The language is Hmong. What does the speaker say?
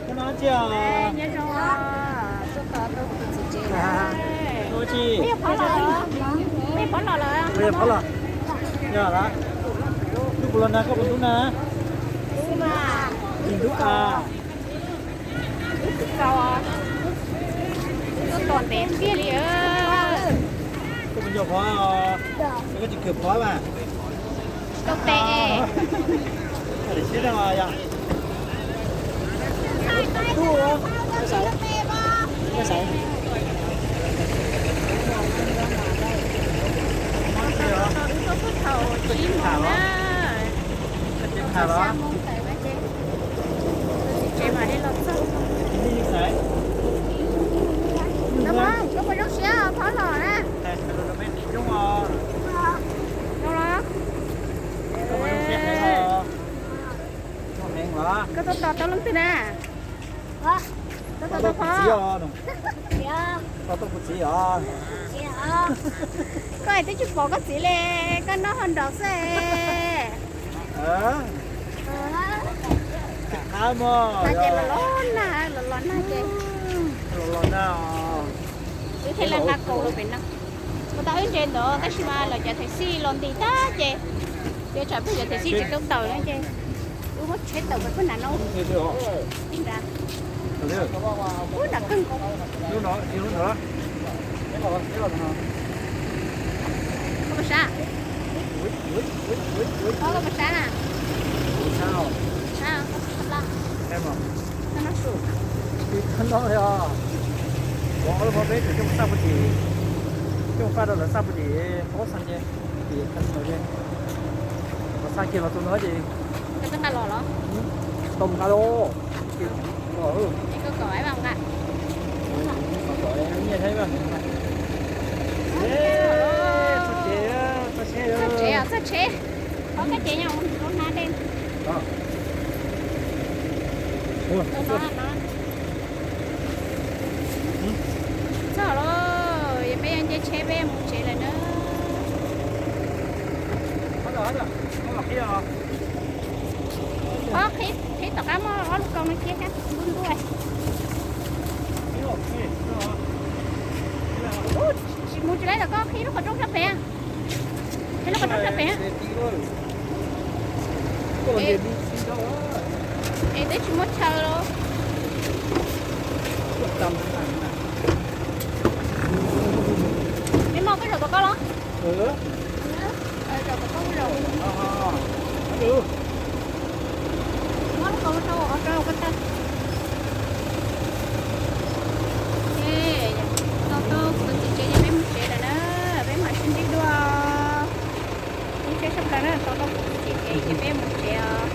Nyob zoo, tuaj tos tau kuv txiv tsev na. Ua tsi? Peb yog Pov los, peb yog Pov los lawm. Peb yog Pov los. Yog lawm. Hnub puas los na, koj puas ntub na? Tsis ntub a. Tuaj tos ntev tiag li. Koj puas nco Pov os? Koj tsis khwv Pov mas. Tau tes. Siab dab yog. Tub, koj xav, koj xav. Wb tuaj puag thaum tsib moos na. Tsib moos los txog. Koj puas zoo siab Pov los na? Zoo los? Koj tuaj tos tau leej twg na? Tuaj tos tau Pov. Tos tau kuv txiv os. Koj es twb tsis pom koj txiv li, koj noj hov nrov xwb. Qab mog, ces los los nag, los los nag ces. Los los nag os. Wb thiaj li nqa kaus los pem no. Kuv tau wb ntses ntawd tab sis mas lawv cov thwv xij los nti tag ces, ces tsam peb cov thwv xij tsis tau tawm no ces wb muab tsheb tawm pem pem nram no. Ub, nram kawg nkaus. Koj puas sab? Koj puas sab na? Sab, koj sab plab. Koj noj su. Koj noj li os. Ua ob lub pob peb tseem coj mus xaj puag tim, coj mus faj rau lawv xaj puag tim pob xas ces, tim qhov xas ces, los xaj kiag los txog no ces. Koj twb nqa los los? Tau mus nqa los. Txog tsev, txog tsev. Qhov koj tsev nyob ua na dej. Txog lawm, peb yuav nce tsheb peb mus tsev lawm na. Qhib, qhib tom qab muaj ob lub kaus no cia thiab, ntub ntub. Ub, tsis mus tsis laib los koj qhib lub qhov rooj sab pem. Qhib lub qhov rooj sab pem. Es twb tsis muaj chaw los. Mej moj, koj zaum tom koj los? Zaum tom koj zaum. Muab lub kaus rau hauv rau koj tag. Tos tau kuv txiv tsev ces peb mus tsev lawm na, peb mam sib ntsib dua. Ib tsheb tshaj plaws na, tos tau kuv txiv tsev ces peb mus tsev os.